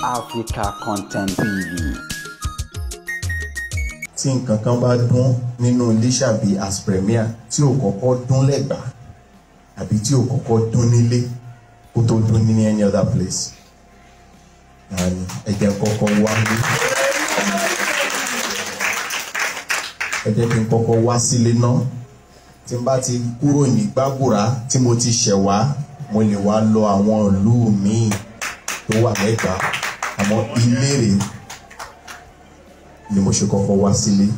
Africa Content TV. Tí nǹkan kan bá dún nínú Lísàbí as premier tí ò kọ́kọ́ dún lẹ́gbàá àbí tí ò kọ́kọ́ dún nílé kó tó dún ní any other place, ẹ jẹ́ kọ́kọ́ wá ní. Ẹ jẹ́ kí n kọ́kọ́ wá sílé náà. Tí n bá ti kúrò ní Gbàgùrà tí mo ti ṣẹ̀ wá, mo lè wá lọ àwọn ìlú míì tó wà lẹ́gbàá, àmọ́ ilé rèé ni mo ṣe kọ́kọ́ wá sílé.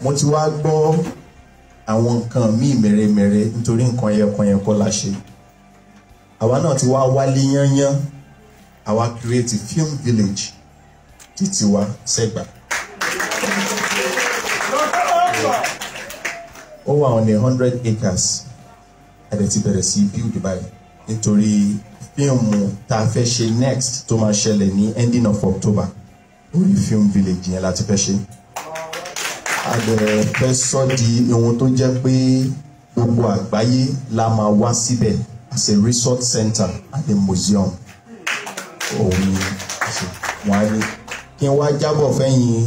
Mo ti wá gbọ́ àwọn nǹkan míì mèremère nítorí nǹkan ẹyọkan yẹn kọ́ la ṣe. Àwa náà ti wá wálé yányán, àwa create film village títí wa sẹ́gbà. Ó wà on 100 acres. A dẹ̀ ti bẹ̀rẹ̀ sí build báyìí nítorí fíìmù tá a fẹ́ ṣe next tó máa ṣẹlẹ̀ ní ending of October, orí film village yẹn la ti fẹ́ ṣe. A dẹ̀ fẹ́ sọ di ohun tó jẹ́ pé gbogbo àgbáyé la máa wá síbẹ̀ as a resort center and a museum. Òun ni wọ́n á ní kí n wá jábọ̀ fẹ́yìn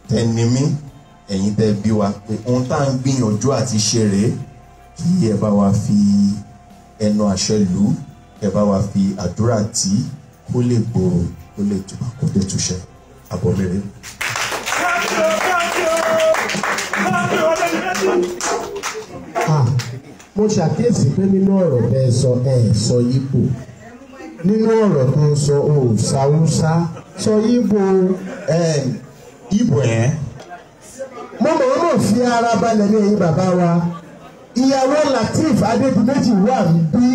tẹni mí, ẹ̀yin tẹ́ bí wa pé ohun tá à ń gbìyànjú àti ṣe rèé, kí ẹ bá wa fi ẹnu àṣẹ lù ú, ẹ bá wa fi àdúrà tí kó lè gbòòrò, kó lè túbà, kó lè túṣẹ. Àbọ̀ mèrè. Mo ṣàkíyèsí pé nínú ọ̀rọ̀ tẹ́ sọ ẹ sọ Yíbò, nínú ọ̀rọ̀ tó ń sọ ò ṣàwùsá sọ Yíbò. Yíbò ẹ̀. Mo mọ̀ọ́mọ̀ fi ara balẹ̀ ní ẹ̀yìn bàbá wa. Ìyàwó Lateef Adédìméjì wà níbí.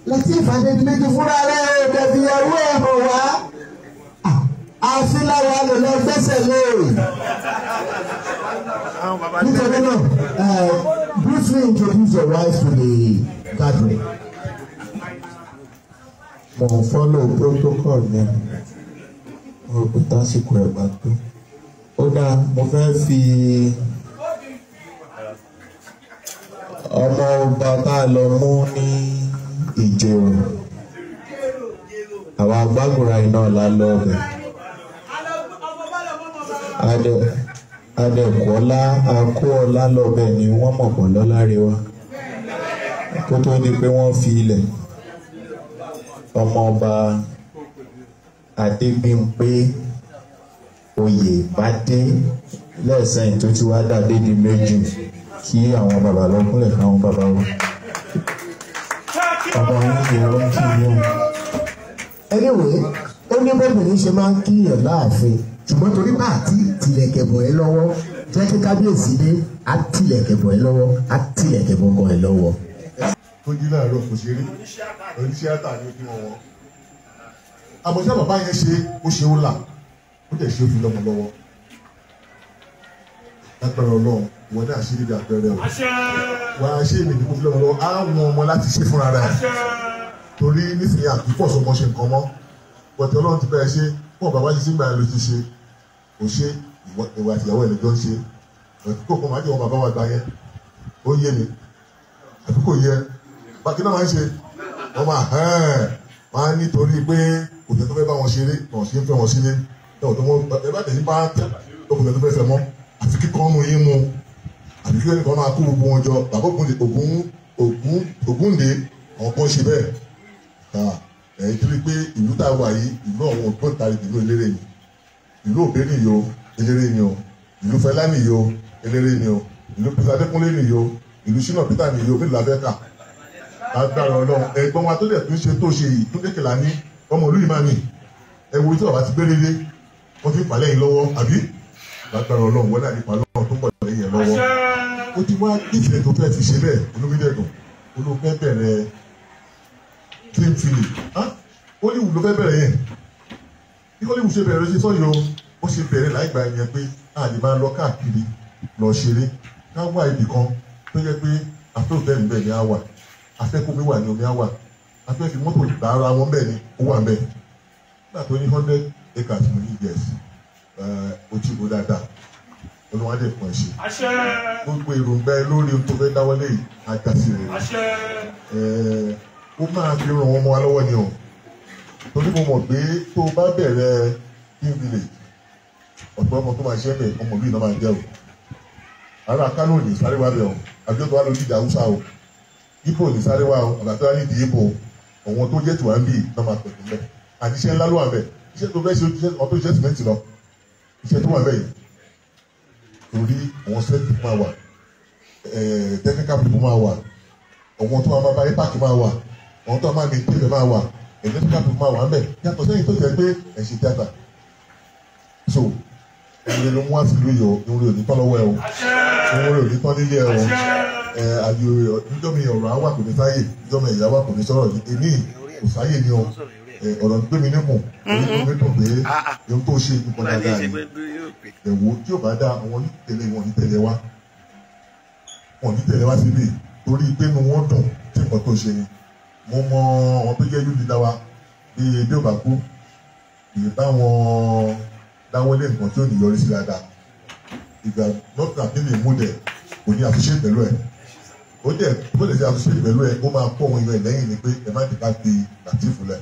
Lateef Adédìméjì fúnra rẹ̀ ò fi ìyàwó ẹ̀ hàn wá. Àfi láwa lè lọ gbẹ́sẹ̀ lé. Nítorí náà, briefly introduce your wife to the gathering. Mo ń follow protocol ni, mo rò pé tásìkò ẹ̀ bá tó. Ó dáa, mo fẹ́ fi ọmọ ọba tá a lọ mú ní Ìjẹ̀rò. Àwa Gbàgùrà iná la lọ ọbẹ̀. Adẹ̀kọ́lá akóọlá lọ́bẹ̀ ni wọ́n mọ̀ pọ̀ lọ́lá rí wa. Kó tó di pé wọ́n fi ilẹ̀. Ọmọ ọba Adébímpé Oyèbádé lẹ́sẹ̀yìn tó ti wá dàdé di méjì kí àwọn bàbá lọ kúnlẹ̀ káwọn bàbá wọn. Ọmọ yín ni ó ń kí yín. Anyway, ó ní bóbìnrin ṣe máa ń kíyàn láàfin, ṣùgbọ́n torí bá àti tìlẹ̀kẹ̀ bọ̀ ẹ́ lọ́wọ́, jẹ́ kí kábíyèsí dé, á tìlẹ̀kẹ̀ bọ̀ ẹ́ lọ́wọ́, á tìlẹ̀kẹ̀ bọ̀ kọ́ ẹ lọ́wọ́. Tó jí láàárọ̀ kò ṣeré, oníṣíátà ni ó bí wọn wọn. Àmọ́ ṣé bàbá yẹn ṣe ó ṣe ó là, ó dẹ̀ ṣe ó fi lọ́mọ lọ́wọ́. Lágbára Ọlọ́run, ìwọ náà ṣe níbi àpẹẹrẹ o. Wà á ṣe èmi ní kó fi lọ́mọ lọ́wọ́, á wọn ọmọ láti ṣe fúnra rẹ̀. Torí nísìnyí àkíkọ̀ sọmọ ṣe nǹkan mọ́. Bọ̀tẹ̀ Ọlọ́run ti bẹ̀rẹ̀ ṣe, fún bàbá ṣe sígbà ló ti ṣe. Kò ṣe ìwà àtìyàwó ẹ̀ lọ́jọ́ ń ṣe. Àkíkọ̀ kan máa jẹ́ wọn bàbá wa gbà yẹn. Ó yé mi. Àbí kò yẹ. Bákí náà máa ń ṣe. Wọ́n máa hẹ́ẹ̀ máa nítorí pé kò tẹ́ tó fẹ́ bá wọn ṣeré, wọn ṣe ń fẹ́ wọn sílé. Ẹ bá tẹ̀sí bá ọkùnrin tó fẹ́ fẹ́ mọ́. Àfi kíkọ́ nu yín mu. Àfi kí ẹnìkan máa kó gbogbo wọn jọ. Bàbá Ògúndé àwọn kan ṣe bẹ́ẹ̀. Ẹ̀yìn torí pé ìlú tá a wà yìí, ìlú àwọn ògbóǹtarìgì ìlú eléré ni. Ìlú Òbé nìyí o, eléré ni o. Ìlú Fẹlá nìyí o, eléré ni o. Ìlú Peter Adékúnlé nìyí o. Ìlú Ṣínà Peter nìyí o, mélòó la fẹ́ kà? Agbára Ọlọ́run, ẹ̀gbọ́n wa tó dẹ̀ tún ṣe tó ṣe yìí, Túndé Kèlání, ọmọ ìlú yìí máa nì. Ẹ wo tí bàbá ti gbé délé, wọ́n fi pàlẹ́ yìí lọ́wọ́, àbí? Agbára Ọlọ́run, wọ́n náà ní pàlọ́ tó ń bọ̀ lẹ́yìn ẹ̀ lọ́wọ́. Ó ti wá nífẹ̀ẹ́ tó fẹ́ fi ṣe bẹ́ẹ̀, olómídẹ̀dùn, olófẹ́ bẹ̀rẹ̀ film film. Hollywood ló fẹ́ bẹ̀rẹ̀ yẹn. Bí Hollywood ṣe bẹ̀rẹ̀ ló ṣe sọ́yọ́, ó ṣe bẹ̀rẹ̀ láì gba ìyẹn pé a lè máa lọ káàkiri lọ ṣeré. Ká wá ibì kan tó yẹ pé afẹ́ òtẹ́ẹ̀lì bẹ́ẹ̀ ni á wà, afẹ́ kómi wà ní omi á wà, afẹ́ fi mọ́tò gbà ara wọn bẹ́ẹ̀ ni ó wà bẹ́ẹ̀. Nígbà tó ní 100 acres mo ní yes, ó ti rò dáadáa. Olúwa dẹ̀ pọ̀ ṣe. Gbogbo èròǹgbà ẹ lórí ohun tó fẹ́ dáwọ́lé yìí á já sí rere. Ó máa fi ràn wọ́n mọ́ wa lọ́wọ́ ni o. Torí mo mọ̀ pé tó o bá bẹ̀rẹ̀ Film Village, ọ̀pọ̀ ọmọ tó máa ṣe é bẹ̀ ọmọ ìlú iná máa jẹ́ o. Ará Kánò ní sáré wá bẹ̀ o, àbí tó wá lójú ìjà Haúsá o, Ibo ní sáré wá o, àbí tó wá nídìí Ibo, òun tó jẹ́ tiwa ń bì náà máa pẹ̀lú mẹ́. Àti iṣẹ́ ńlá ló wà bẹ̀, iṣẹ́ tó fẹ́ ṣe ọtún iṣẹ́ sìmẹ́ǹtì lọ, iṣẹ́ tó wà bẹ̀ yìí. Torí àwọn sẹ́ẹ̀tì máa wà, technical people máa wà, àwọn tó máa bá impact máa wà, àwọn tó máa maintain máa wà, electrical people máa wà ń bẹ̀. Yàtọ̀ sẹ́yìn tó jẹ́ pé ẹ̀ ṣe tíátà. So ìrìn ló mú wá sílùú yìí o, ìrìn ò ní tán lọ́wọ́ ẹ o, ìrìn ò ní tán nílé ẹ o. Àyè níjọ́ mi ọ̀rọ̀ àwa kò ní sáyè, níjọ́ mi ìyá wa kò ní sọ̀rọ̀, èmi kò sáyè ni o. Ọ̀rọ̀ ń gbé mi níkùn, èmi tó mi dùn pé ohun tó ṣe nǹkan dáadáa ni. Ẹ̀wò tí ò bá dá àwọn onítẹ̀lé wọn onítẹ̀lé wa, wọn onítẹ̀lé wa síbí torí pé inú wọn dùn tí nǹkan tó ṣe ni. Mo mọ àwọn tó jẹ́ yúdi dá wa bí ebi ò bá kú, ìbá wọn dáwọ́lé nǹkan tí ó ní yọrí sí dáadáa. Ìgbà nọ́ọ̀tà bí lè mú dẹ̀ kò ní àfiṣe pẹ̀lú ẹ̀. Ó dẹ̀ bó lè ṣe àfiṣe pẹ̀lú ẹ̀, ó máa kó ohun ìwẹ̀ lẹ́yìn ni pé ẹ má dìbà fi Lateef lẹ̀.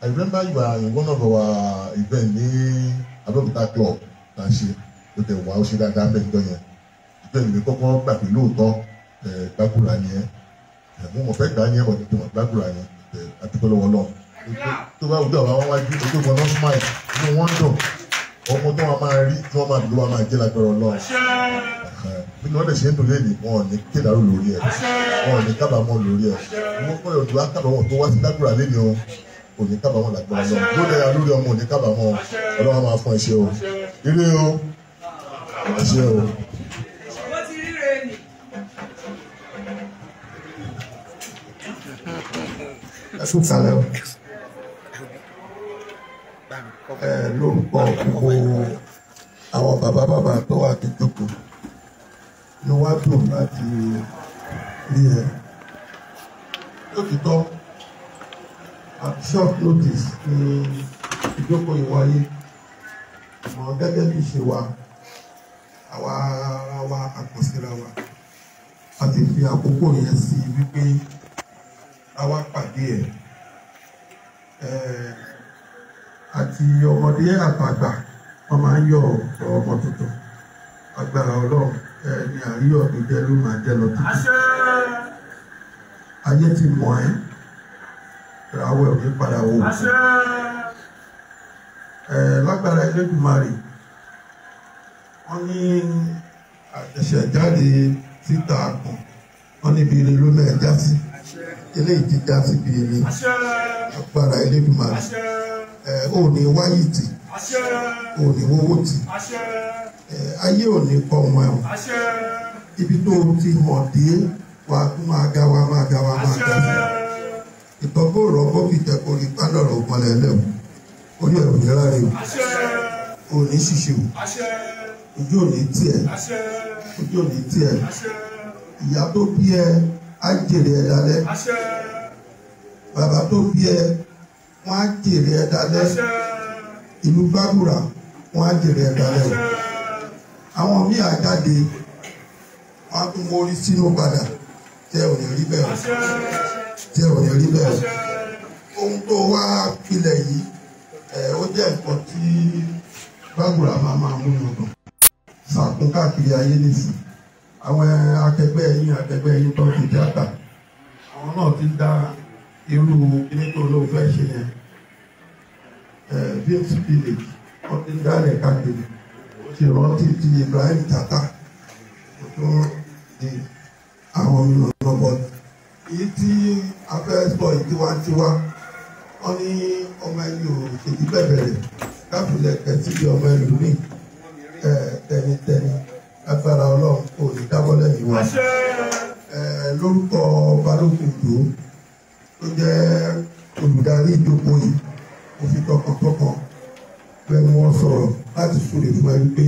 I remember you are in one of our event ní Abẹ́òkúta club tá a ṣe, ó dẹ̀ wá ó ṣe dáadáa bẹ́ẹ̀ níjọ́ yẹn. Ìjọ ìwé kọ́kọ́ gbà pé lóòótọ́ Gbàgùrà ni ẹ́. Mo mọ̀ fẹ́ gbà á ní ẹ̀wọ̀n tó mọ̀ Gbàgùrà ni àdúgbò lọ́wọ́ náà. Tó bá wùdó àwọn wájú ojú ìbọn náà smile inú wọn dùn, ọmọ tó wọn máa rí tí wọn máa dùn wọn máa jẹ lágbára Ọlọ́run. Bí wọn lè ṣe ń dùn léèlì, wọn ò ní kédàrú lórí ẹ, wọn ò ní kábàámọ̀ lórí ẹ. Wọn kọ́ ọdún akábàámọ̀ tó wá sí Gbàgùrà léèlì o, ò ní kábàámọ̀ lágbára Ọlọ́run. Lórí ẹ lórí ọmọ ò ní kábàámọ̀, Ọlọ́run máa fún ẹ ṣe o. Ire o, ẹ ṣe o. Ẹ kú kalẹ̀ o. Lórúkọ gbogbo àwọn bàbá bàbá tó wà ní jókòó ló wá dùn láti rí ẹ. Lótìtọ́, at short notice ni ìjókòó yìí wáyé, àmọ́ gẹ́gẹ́ bí ṣe wà, àwa ara wa àkọsíra wa, a ti fi àkókò yẹn sí wípé àwa pàdé ẹ̀. Àti ọmọdé àtàgbà wọn máa ń yọ ọmọ tuntun. Agbára Ọlọ́run ẹni àríyọ̀ tó jẹ́ ló máa jẹ́ lọ títí. Ayé ti mọ̀ ẹ́, ìràwọ̀ ò ní padà wò. Lágbára Elédùmarè, wọ́n ní àṣẹ̀ṣẹ̀jáde síta kan, wọ́n níbi ire ló náà já sí. Eléyìí ti já síbi ire. Agbára Elédùmarè. Ò ní wáyì tì, ò ní wówó tì, ayé ò ní kọ́ wọn o. Ibi tó ti hàn dé wa tún máa ga wa máa ga wa máa ga sí. Ìtọ́gbó rọ́gbó fìtẹ́ kó rí pálọ̀rọ̀ ògbọ́nlẹ̀ lẹ́wọ̀. Orí ẹ̀ ò ní ráre o, ò ní ṣìṣe o, ojú ò ní tiẹ̀, ojú ò ní tiẹ̀. Ìyá tó bí ẹ á jèrè ẹ dalẹ́, bàbá tó bí ẹ wọ́n á jèrè ẹ dalẹ́, ìlú Gbàgùrà wọ́n á jèrè ẹ dalẹ́ o. Àwọn míì á jáde, wọ́n á tún mórí sínú padà, tẹ ò ní rí bẹ́ẹ̀ o, tẹ ò ní rí bẹ́ẹ̀ o. Ohun tó wá pilẹ̀ yìí, ó jẹ́ nǹkan tí Gbàgùrà máa máa mú yàn dùn. Sàkún káàkiri ayé nìsín, àwọn akẹgbẹ́ yín tó ń ṣe tíátà, àwọn náà ti dá irú kíní tó ló fẹ́ ṣe yẹn. Film Village wọ́n ti ń dálẹ̀ káàkiri. Ó ṣe rántí ti Ibrahim Chatta tó di àwọn mìíràn lọ́bọ̀. Èyí tí a fẹ́ sọ yìí tiwantiwa, wọ́n ní ọmọ ẹni ò ṣèjì bẹ̀bẹ̀rẹ̀ káfílẹ̀ kẹ́sì bí ọmọ ẹlòmíì. Tẹnitẹni agbára Ọlọ́run kò ní dábọ́ lẹ́yìn wa. Lórúkọ Balógun Ìdó tó jẹ́ olùdarí ìjókòó yìí, mo fi tọkàntọkàn bẹ́ẹ̀ wọ́n sọ̀rọ̀ láti súre fún ẹ wípé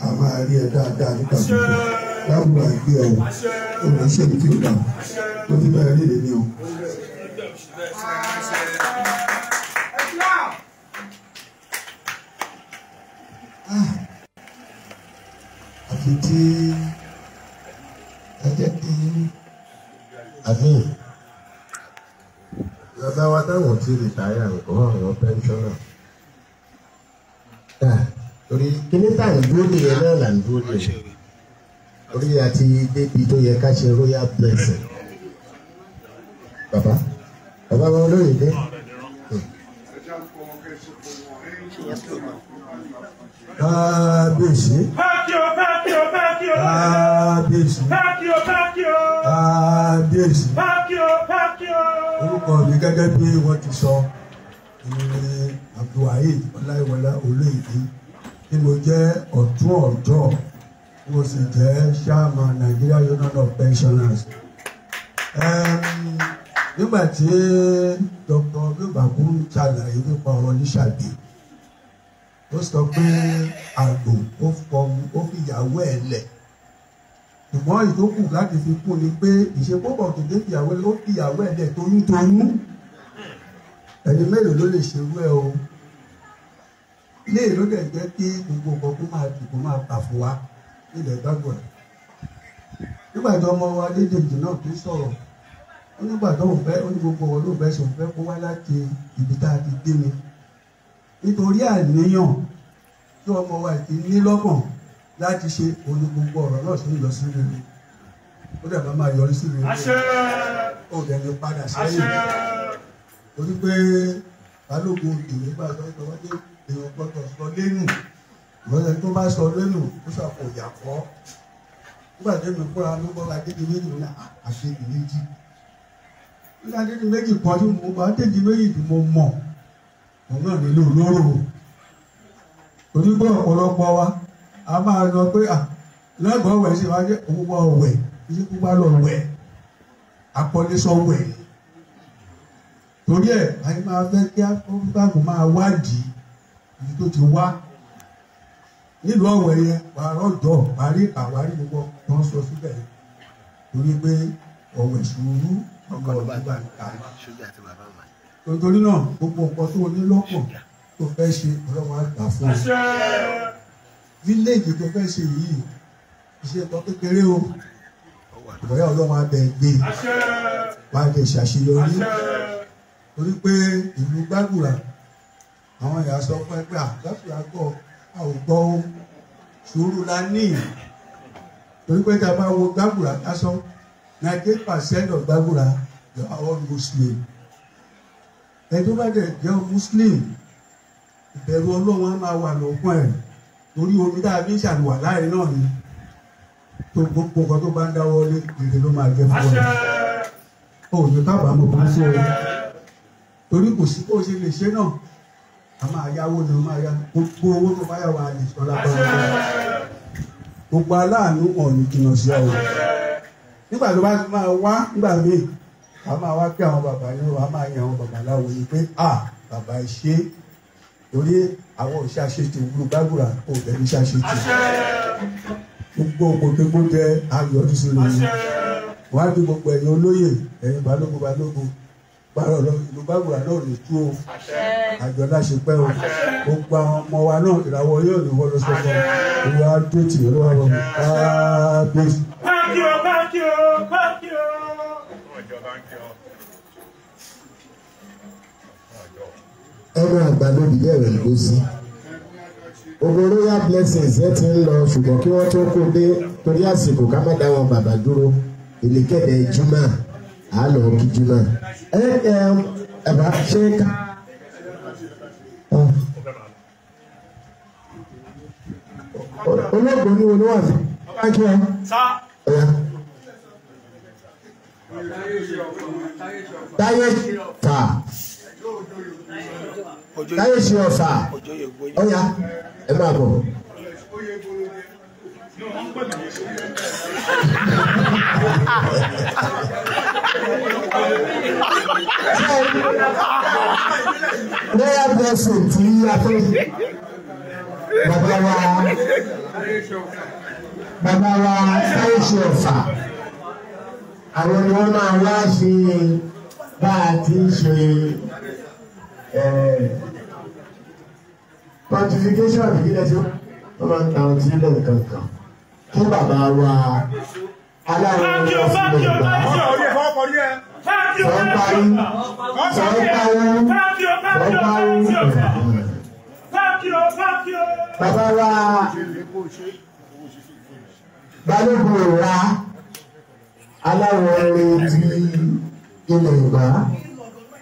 a máa rí ẹ dáadáa nígbà gbogbo. Gbàgùrà gbé ẹ o, ò ní ṣe tí ó dà tó ti bẹ́ẹ̀ rí èmi o. Àfi tí ẹ jẹ́ kí àmì bàbá wa táwọn. Àwọn tí rìtáyà nǹkan àwọn pẹ́ńsọ́nà. Torí kíní tá à ń dúró nìyẹn náà là ń dúró nìyẹn. Orí àti débi tó yẹ ká ṣe royal blessing. Bàbá bàbá wa olóyè dé. Kábíyèsí. Kábíyèsí. Kábíyèsí. Orúkọ mi gẹ́gẹ́ bí wọ́n ti sọ ní Abdulwaheed Ọláìwọlá Olóyèdé tí mo jẹ́ ọ̀tún ọ̀jọ́ mo sì jẹ́ chairman Nigeria Union of Pensioners. Nígbà tí Dr. Bíbàkú ń ṣàlàyé nípa ọ̀rọ̀ Lísàbí, ó sọ pé àgbò ó fi ìyàwó ẹ̀ lẹ̀, ṣùgbọ́n ìtókù láti fi kún ni pé ìṣepọ̀pọ̀ kéde fìyàwó ó fi ìyàwó ẹ̀ lẹ̀ toyúntoyún. Ẹni mélòó ló lè ṣerú ẹ o? Ilé ìlú dẹ̀ jẹ́ kí gbogbo nǹkan kó máa dùn kó máa bà fún wa nílẹ̀ Gbàgùrà. Nígbà tí ọmọ wa Adédèjì náà tún sọ̀rọ̀, ó nígbà tó ń fẹ́ ó ní gbogbo wọn ló fẹ́ sòun fẹ́ kó wá láti ibi tá a ti dé mi. Nítorí àníyàn tí ọmọ wa ti ní lọ́kàn láti ṣe òní gbogbo ọ̀rọ̀ náà sí lọ sí rere. Ó dẹ̀ bá máa yọrí sí rere. Ó dẹ̀ ní padà sẹ́yìn. Torí pé Balógun òdè nígbà tó ń tọwọ́ dé èèyàn gbọ́dọ̀ sọ lẹ́nu. Ìwọ́n tó bá sọ lẹ́nu ó ṣàpò ìyàkọ́. Nígbà tí èmi fúnra mi gbọ́ Adédìméjì ní Adédìméjì. Nígbà Adédìméjì kan tí mo bá Adédìméjì tí mo mọ̀, òun náà nílò olóró. Torí pé ọ̀pọ̀lọpọ̀ wa a máa lọ pé lẹ́gbọ̀ọ́ wẹ̀ sí wájú òwúwọ́ wẹ̀ títí kú bá lọ wẹ̀ akọ́lẹ́sọ wẹ̀. Torí ẹ̀ àyè máa fẹ́ kí akọ́kọ́ máa wádìí ibi tó ti wá. Nílùú Ọ̀wọ̀ yẹn wà á rọ̀jọ̀ wà á rí àwárí gbogbo tó ń sọ síbẹ̀ torí pé ọ̀wẹ̀ sùúrù ọmọ ọ̀gbà nǹkan. Torí náà gbogbo nǹkan tó ní lọ́kàn tó fẹ́ ṣe Ọlọ́run á gbà fún ọ. Fíléèjì tó fẹ́ ṣe yìí iṣẹ́ kan kékeré o, ìbọ̀yá Ọlọ́run á bẹ̀ gbé wàá lè ṣàṣeyọrí. Torí pé ìlú Gbàgùrà àwọn èèyàn sọ fún ẹ pé Gbàgùrà gbọ́ a ò gbọ́ ó sùúrù la ní. Torí pé tá a bá wo Gbàgùrà lásán, 98% of Gbàgùrà they are all Muslim. Ẹni tó bá dẹ̀ jẹ́ Muslim, ìbẹ̀rù Ọlọ́run á máa wà lọ́kàn ẹ̀ torí omi tá a fi ń ṣàlùwà láàrin náà ni. Tó gbogbo nǹkan tó bá ń dáwọ́ lé èrè ló máa jẹ́ fún ọ. Ó ní kábàámọ̀ bá ń sọ ọ torí kò sí bó ṣe lè ṣe náà. A máa yáwó ni ó máa yá gbogbo owó tó bá yà wá lè sọ lágbára gbogbo aláàánú ọ̀nì jìnnà sí ọ. Nígbà tó bá máa wá nígbà míì a máa wá kí àwọn bàbá yẹn wàá máa yan àwọn bàbá láwo ni pé a bàbá ẹ ṣe torí àwọn òṣìṣẹ́ àṣetì ìlú Gbàgùrà kò tẹ̀lé iṣẹ́ àṣetì. Gbogbo òkòkékòjẹ ayọ̀dún sí rere. Wọ́n á di gbogbo ẹ̀yin olóyè ẹ̀yin balógun balógun ìlú Gbàgùrà náà lè tú o. Àjọ láṣẹ pẹ́ o. Gbogbo àwọn ọmọ wa náà ìràwọ̀ yóò ní wọ́n lọ sọ́kọ̀. Olúwa dé tì olúwa rọ̀ mí. Kábíyèsí. Thank you, thank you, thank you. Ẹnu àgbà lóbi bẹ̀rẹ̀ ló sí. Gbogbo royal blessings ẹ ti ń lọ ṣùgbọ́n kí wọ́n tó kó dé torí àsìkò ká má dá wọn bàbá dúró. Ìlékèdè Júmọ̀ á lọ kí Júmọ̀. Ẹ ẹ ẹ bá ṣe ká. Olóògbé ní olówó àfi. Thank you. Ọ̀ya. Táyé fà. Táyé ṣe ọ̀fà. Ọ̀ya ẹ máa bọ̀. Royal blessing tí a fẹ́ bàbá wa Táyé ṣe ọ̀fà. Àwọn ni wọ́n máa wá ṣe bá a ti ń ṣe pontification ìbílẹ̀ tí wọ́n máa ń ta ọtí lẹ́ẹ̀kankan fún bàbá wa Aláwọ̀ ilẹ̀ Ìgbà. Bàbá wa Balógun Ìra aláwọ̀ orin ti ilẹ̀ Ìgbà,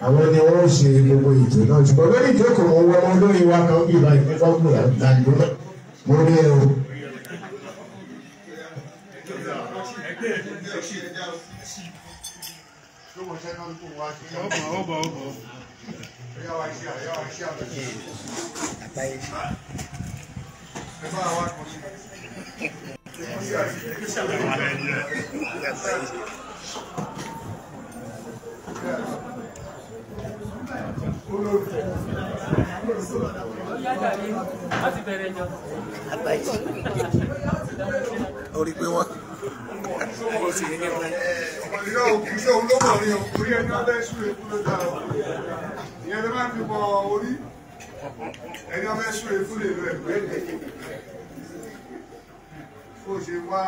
àwọn ni wọ́n ṣe gbogbo ètò náà. Ṣùgbọ́n lórí ìjókòó mo wọ ọmọ olórin wa kan bí ìbá ìfẹ́ fọ́gbùn làdúgbò mo rí ẹ o. Orí pé wọ́n. Iṣẹ́ olówó ni orí ẹni ọbẹ̀ súre kú ló dára. Ìyẹn ló máa ń fi bọ orí. Ẹni ọbẹ̀ súre kú lè lo ẹ̀gbẹ́. Bó ṣe wá.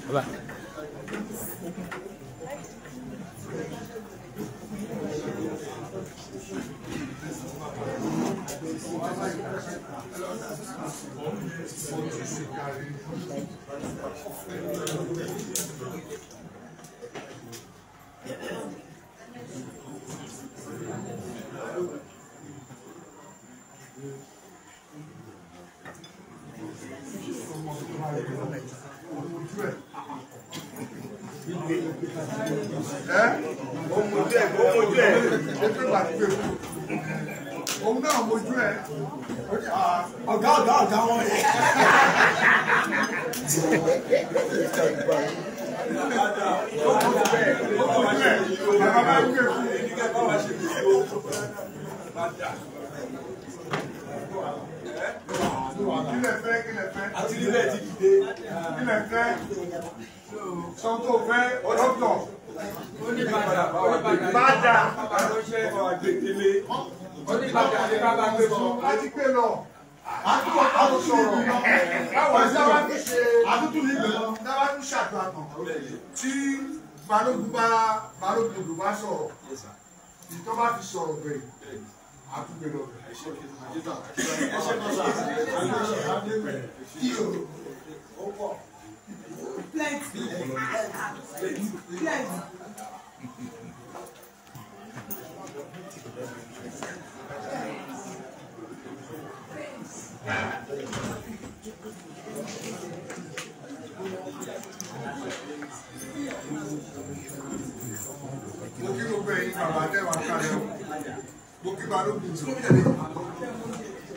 Baba. Òun náà mojú ẹ. Ọ̀gá ọ̀gá ọ̀gá wọn rẹ̀. Kílẹ̀ fẹ́, kílẹ̀ fẹ́. Àti nílẹ̀ ti dìde. Kílẹ̀ fẹ́. Sọ tó fẹ́, dọ́kítọ̀. Bàdà. Láti gbé lọ. Àtúntò ṣàdúrà tán. Tí Balógun bá Balógun odò bá sọ̀rọ̀, ìtọ́ bá fi sọ̀rọ̀ bẹ̀rẹ̀, àtúgbè lọ bẹ̀rẹ̀. Mo kí gbogbo ẹ̀yin bàbá tẹ́wàá kálẹ̀ o. Mo kí Balógun,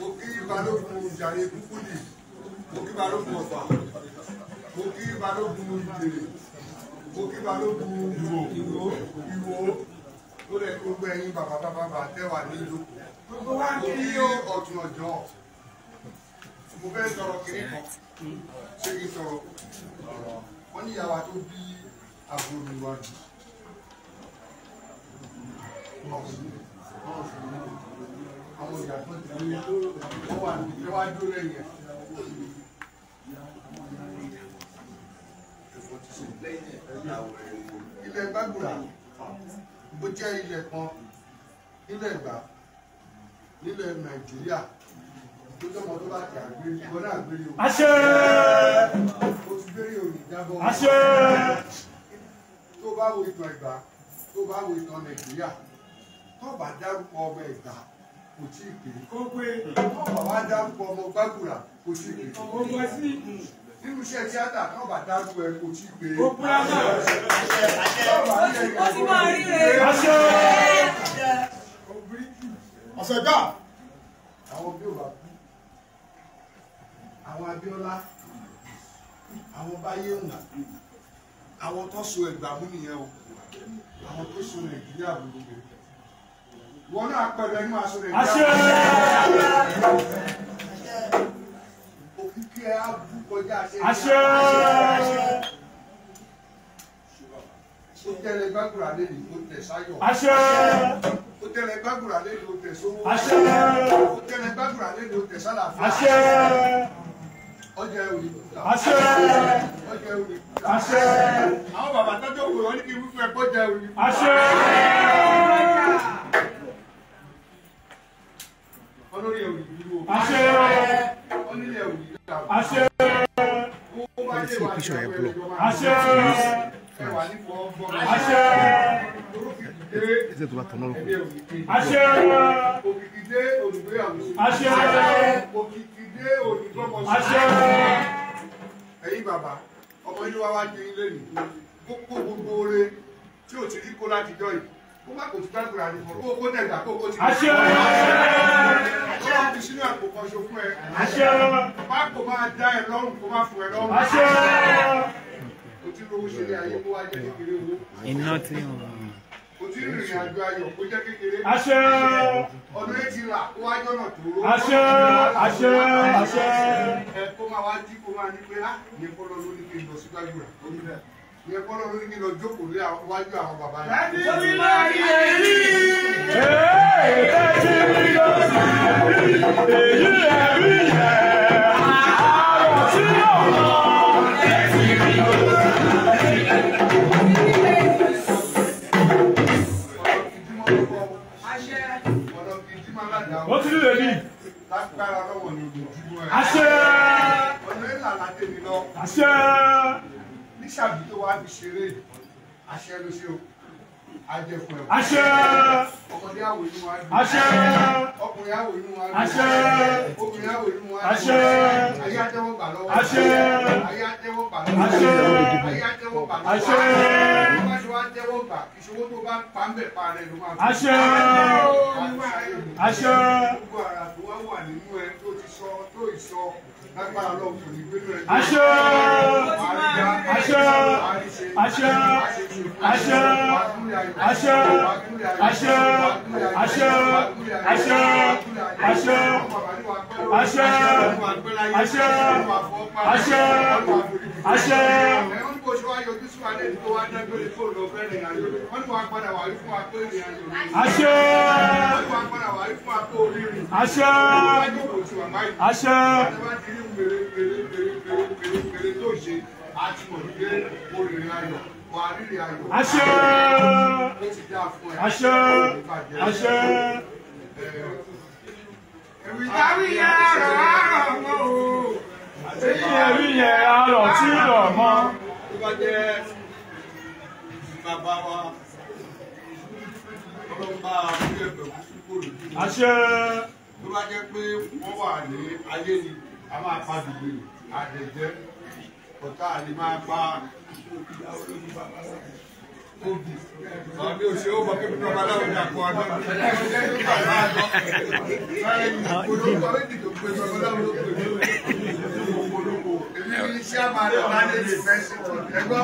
mo kí Balógun Jàre Kúkúdì, mo kí Balógun Ọ̀fà, mo kí Balógun Ìjèrè, mo kí Balógun Ìwó, Ìwó, ló lẹ gbogbo ẹ̀yin bàbá bàbá tẹ́wàá ní ìlú. Mo kí Ọ̀tún Ọ̀jọ́. Mo fẹ́ sọ̀rọ̀ kiri kan, ṣé kí n sọ̀rọ̀? Wọ́n ní ìyàwó tó bí àbúrò mi wá jù. Àwọn ìyá tó ti ní wọ́n wà ní ìwájú lẹ́yìn ẹ̀. Ilẹ̀ Gbàgùrà ó jẹ́ ilẹ̀ kan nílẹ̀ Ẹ̀gbá nílẹ̀ Nàìjíríà tó jọmọ tó bá ti àgbèrè ìwọ náà gbèrè o. Àṣẹ! O ti gbèrè òní jábọ̀. Àṣẹ! Tó bá wo ìtàn Ẹ̀gbá, tó bá wo ìtàn Nàìjíríà, tó bá dárúkọ ọmọ Ẹ̀gbá kò tí ì pé. Kó pé. Tó bá wá dárúkọ ọmọ Gbàgùrà kò tí ì pé. Ó gbọ́ sí. Nínú iṣẹ́ tíátà tó bá dárúkọ ẹ kò tí ì pé. Ó kúrá náà. Ó ti máa ríre. Àṣẹ! Ọ̀sẹ̀ gbà. Àwọn bí ò bá kú, àwọn Abíọ́lá, àwọn Báyéhùn, àwọn tó so Ẹ̀gbá mú nìyẹn o, àwọn tó so Nàìjíríà mú nìyẹn. Ìwọ náà pẹ̀lú ẹni máa so Nàìjíríà. Òkìkí ẹ á bú kọjá àṣẹ. Àṣẹ! Ó tẹ̀lé Gbàgùrà lẹ́yìn, ó tẹ̀ sáyọ̀. Àṣẹ! Ó Ó tẹ̀lé gbàgùrà lẹ́nu ó tẹ̀ sówó. Àṣẹ. Ó tẹ̀lé gbàgùrà lẹ́nu ó tẹ̀ sálàáfíà. Àṣẹ. Ọjà òní. Àṣẹ. Ọjà òní. Àṣẹ. Àwọn bàbá tọ́jú òkú wọn ní kí wípé ẹ̀kọ́ jẹ òní. Àṣẹ. Olórí ẹ̀ òní dúró. Àṣẹ. Onílẹ̀ òní dàrú. Àṣẹ. Owó bá dé wà ní ìjọba. Àṣẹ. Ẹwà ní fọ́ gbọ́mọ. Àṣẹ. Orókìkí dé ẹgbẹ́ òní dé. Àṣẹ. Òkìkí dé olùgbéyàwó sí. Àṣẹ. Òkìkí dé olùgbọ́mọ sí. Àṣẹ. Ẹ̀yin bàbá, ọmọ inú wa wá ju ilé nì. Kókó gbogbo oore tí ò ti rí kó láti jọ yìí. Kó má kò ti gbàgbọ́ra ní fún. Kó kó dẹ̀gbà kó kó ti. Àṣẹ. Ọlọ́run fi sínú àpò kan ṣo fún ẹ. Àṣẹ. Má kò máa dá ẹ lọ́rùn kó má fún ẹ lọ́rùn. Àṣẹ. O ti rówó ṣe ní ayé kó wá jẹ́ kékeré owó. Iná tí wọn. O ti rìnrìn àjò ayọ̀ kó jẹ́ kékeré. Àṣẹ. Ọdún etí rà kó wá jọ́nà tó ró. Àṣẹ. Àṣẹ. Àṣẹ. Ẹ kó máa wá jí kó máa ní pé á ní kó lọ lórí kí n lọ sí gbàgbúrà. Ní kó lọ lórí kí n lọ jókòó lé wájú àwọn bàbá yẹn. Èyí ẹ̀rí yẹn, àrò tí yóò lọ. Ọ̀nà kìí jí máa ládàá o. Ó ti rí lèmi. Lágbára lọ́wọ́ ni ojoojúmọ́ ẹ̀. Àṣẹ. Ọ̀nà ìlànà tèmi lọ. Àṣẹ. Ní sàbí tó wá fi ṣeré, àṣẹ ló ṣe o. Ajẹ fún ẹ. Àṣẹ. Ọmọdé àwò inú wa dùn. Àṣẹ. Ọkùnrin àwò inú wa dùn. Àṣẹ. Obìnrin àwò inú wa dùn. Àṣẹ. Ayé àtẹ́wọ́ gbà lọ́wọ́. Àṣẹ. Ayé àtẹ́wọ́ gbà lọ́wọ́. Àṣẹ. Ayé àtẹ́wọ́ gbà lọ́wọ́. Àṣẹ. Tó bá ṣe wá tẹ́wọ́ gbà, ìṣòwò tó bá pa ń bẹ̀ pa rẹ̀ ló máa fi. Àṣẹ. Àṣẹ. Gbogbo ara tó wá wà nínú ẹ tó ti sọ tó ìsọ lágbára lọ́wọ́ kò ní gbénú ẹ. Àṣẹ. Àṣẹ. Àṣẹ. Àṣẹ. Àṣẹ. Àṣẹ. Àṣẹ. Àṣẹ. Àṣẹ. Àṣẹ. Àṣẹ. Àṣẹ. Àṣẹ. Wọ́n ní bó ṣe wá yọjú sí wa lẹ́nu tó wá dágbére kó lọ fẹ́ rìn àjò. Wọ́n ní wàá padà wà rí fún wa pé rìn àjò. Àṣẹ. Wọ́n ní wàá padà wà rí fún wa pé orí rìn. Àṣẹ. Wọ́n wá jókòó tí wà báyìí. Àṣẹ. Àti wá ti rí mèrè mèrè mèrè mèrè mèrè mèrè tó ṣe àti mọ̀ wípé orí ayọ̀ wà á rírì ayọ̀. Àṣẹ. Ó ti dáa fún ẹ. Àṣẹ. Àṣẹ. Ìwé yẹn àrọ̀ àrọ̀ mọ́ o. Èyí ẹ̀rí yẹn arọ̀ tí rọ̀ mọ́. Tó bá jẹ́ bàbá wa, ọlọ́run bá orí ẹ̀bẹ̀ kú kúrò lójú. Àṣẹ. Tó bá jẹ́ pé wọ́n wà ní ayé ni, a máa pa dùgbò àdẹ̀jẹ́, ọ̀tá àlè máa pa obì. Àbí òṣè ó mọ̀ kébí babaláwo ní àpò àgbà. Olórúkọ méjì tó pé babaláwo ló pè mí. Èmi ní iṣẹ́ àmàlẹ́ ọ̀làdé lè fẹ́ sí ẹgbọ́.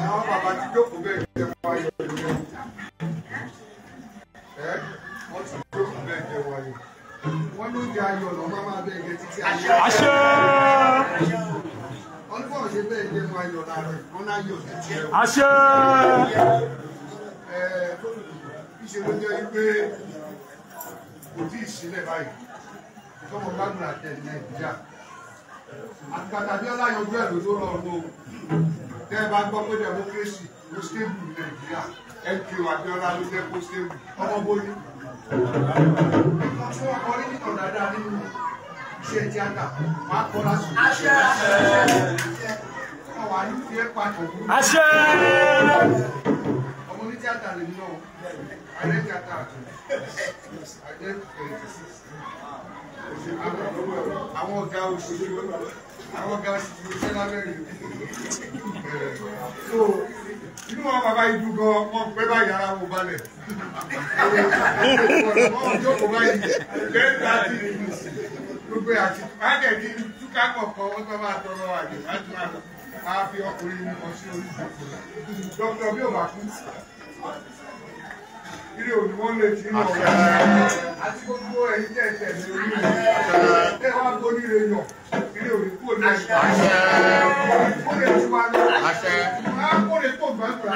Àwọn bàbá ti jókòó bẹ́ẹ̀ jẹ́ wáyé. Wọ́n ti jókòó bẹ́ẹ̀ jẹ́ wáyé. Wọ́n ló jẹ́ ayọ̀ lọ́ máa máa bẹ́ẹ̀ jẹ́ títí ayé. Àṣẹ. Wọ́n ní bọ́ọ̀ ṣe bẹ́ẹ̀ jẹ́ wáyé láàárọ̀ wọ́n náà yọ̀ títí ẹ̀. Àṣẹ. Ìṣe ló jẹ́ wípé kò tí ì sílẹ̀ báyìí. Tọ́mọ gbàgbọ́n àti ẹ̀ Nàìjíríà. Àtìgbàtà bí ọlá yanjú ẹ̀ ló tó rọrùn o. Tẹ́ ẹ bá gbọ́ pé democracy ló stable ní Nàìjíríà, MKO Abiola ló jẹ́ kó stable. Ọmọ bóyú. Nǹkan tí wọ́n kọ ní nínú dáadáa nínú iṣẹ́ tíátà, wọ́n á kọ́ lásìkò. Àṣẹ! Wọ́n wà ní fi ẹ́ pàtó. Àṣẹ! Ọmọ ní tíátà lèmi náà, àìrẹ́ tíátà àti àìrẹ́ 86. Àwọn ọ̀gá òṣèlú, àwọn ọ̀gá òṣèlú iṣẹ́ lábẹ́rẹ̀. So, inú wọn bàbá yìí dùn gan, wọn pẹ́ báyìí ara wọn balẹ̀. Wọ́n jókòó báyìí, 10:30. Gbogbo àti àdẹ̀bí túká kọ̀ọ̀kan wọ́n tó máa tọrọ àjò láti máa lọ. A fi ọkùnrin nìkan sí orí ìjókòó. Dókítà bí ò bá kú. Ilé òní wọ́n lè ti ń lọ. Àti gbogbo ẹ̀yin tẹ̀ tẹ̀ ní orí rẹ̀. Tẹ́ wá gbóníire yàn. Ilé òní kúrò ní ẹ̀yìn. Kó lè ti wá lọ. Á kó lè tó gbàgbà.